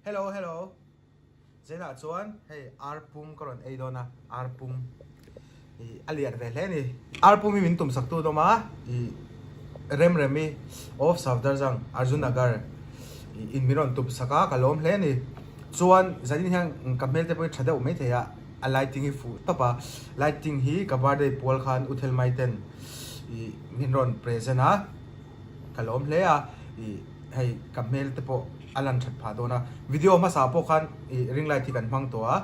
Hello hello Zainah chuan hei ar pum ka rawn ei dawn a ar pum ih a lian ve hle a ni ar pum hi min tum sak tu dawm a ih Remremi of Safdarjung Arjun Nagar ih in min rawn tum sak a ka lawm hle a ni chuan zanin hian ka hmel te pawh hi tha deuh maithei a a lighting hi fuh tawp a lighting hi ka birthday pual khan U Thelmai ten ih min rawn present a. Ka lawm hle a, ih hei ka hmel te pawh a lan that phah dawn a, video hmasa pawh khan ih ring light hi kan hmang tawh a,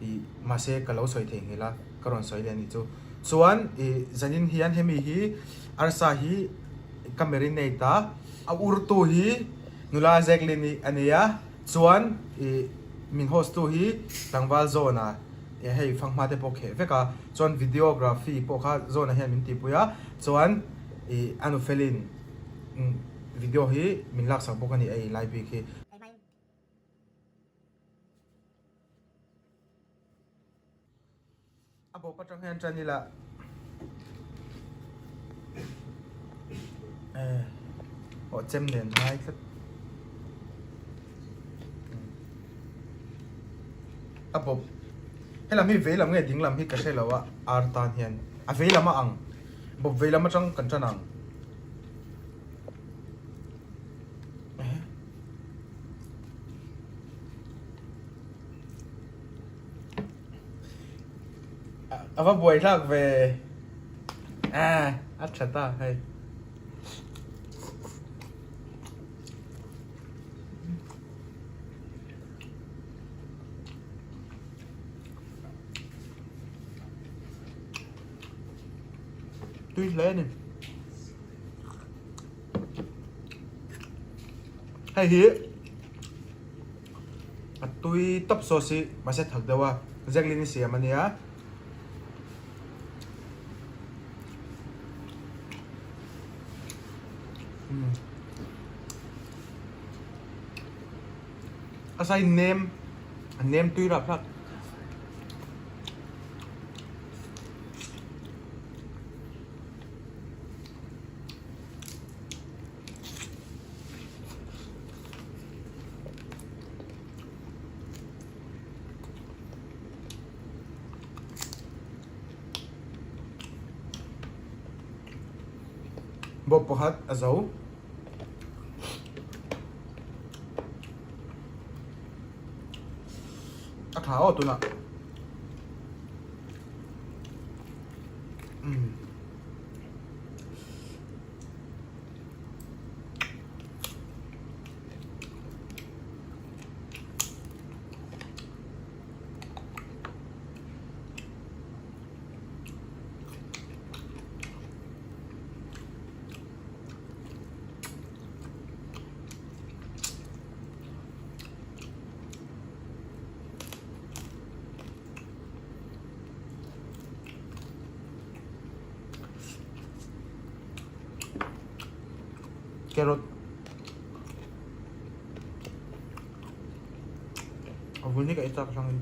ih mahse ka lo sawi thei nghilh a, ka rawn sawi leh a nih chu. Chuan ih zanin hian hemi hi arsa hi ka marinate a, a urtu hi nula Jacqueline-i a ni a, chuan ih min host tu hi tlangval Zone-a ih hei fanghma te pawh kheh vek a, chuan videography pawh kha Zone-a hian min tihpui a, chuan. Ih a nu felin video hi min laksak bawk a ni ei lai bik hi. A bawp atang hian tan ila eh aw chem nen ngai tlat a bawp helam hi veilam nge dinglam hi ka hre lo a ar tan hian a veilam a ang. Bawp vei lam atang kan tan ang. A va buai hlak ve. A a tha ta hei. Tui hle a ni. Hei hi a tui tawp sauce hi mahse thak deuh a Jacqueline i siam a nia. A sai nem a nem tui rap hlak. Bawp pakhat a zo. A tha aw tunah. Umm. Carrot a vun hi ka ei chak hrang in.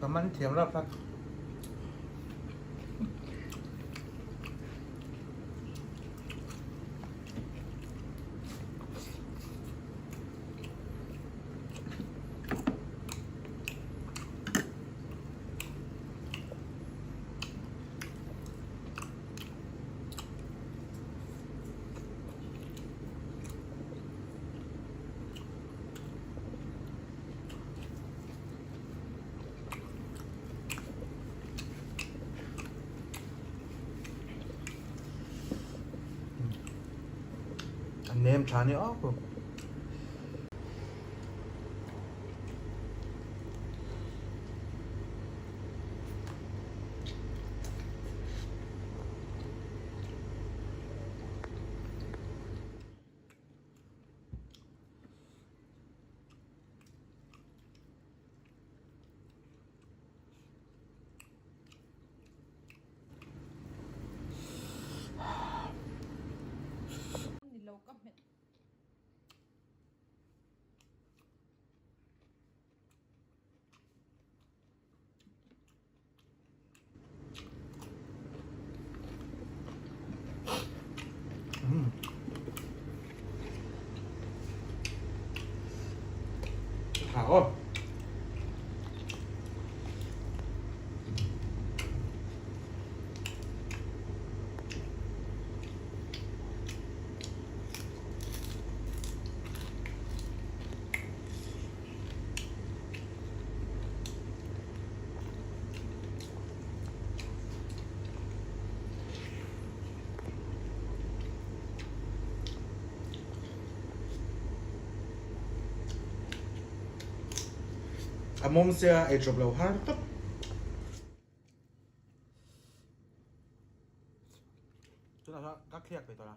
Ka man thiam rap a. A nem tha ni awk lo. Ni lo ka hmet. Tha aw. A mawm sia ei chawp lo har tawp. Tunah chuan ka thliak ve tawh a.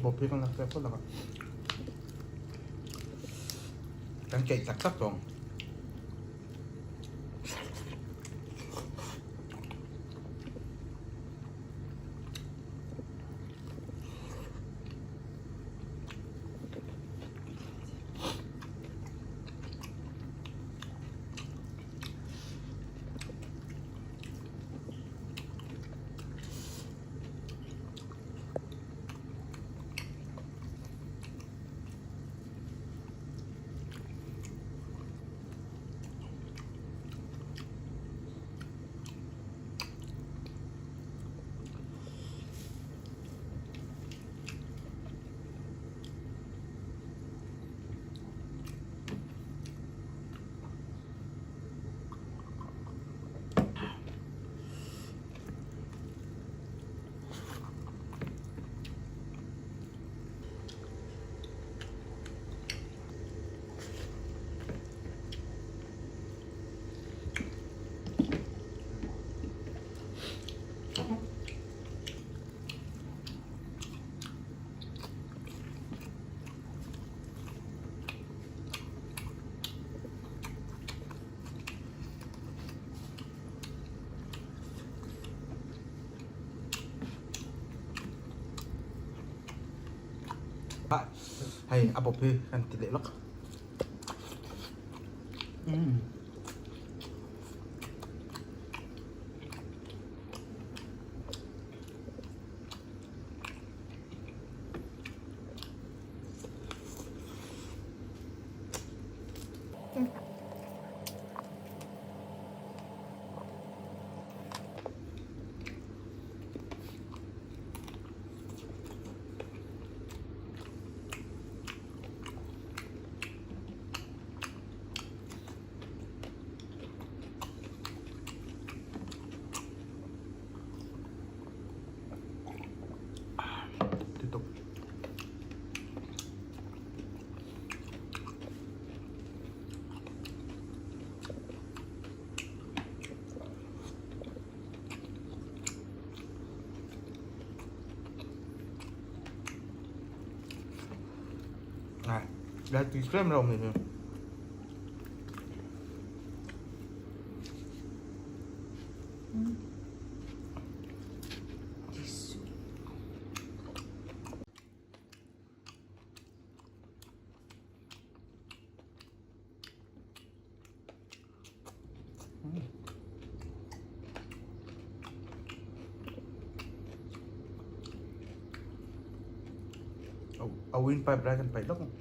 Bawp hi kan la thliak phawt laka. Kan keih tak tak tawh ang. Hei a bawp hi kan ti leh lawk. Tiếp tục. Này, đây tí tlem lo ni hi. A windpipe lai kan paih lawk ang.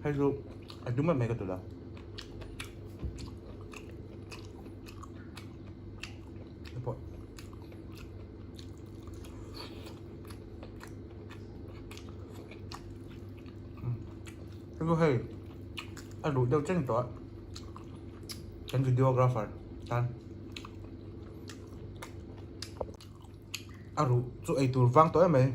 Hei chu a dum em mai ka ti lo. Hei pawh. Hei chu hei a duh deuh cheng tawh a kan videographer tan a ruh chu ei tur vang tawh em mai.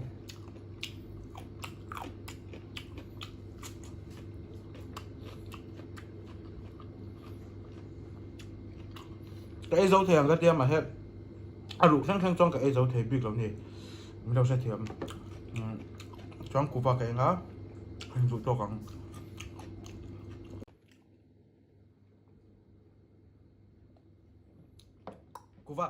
Ka ei zo thei ang ka tia mahse a ruh thleng thleng chuan ka ei zo thei bik lo ni min lo hrethiam chuan kuva ka eng a in duh tawk ang. Kuva.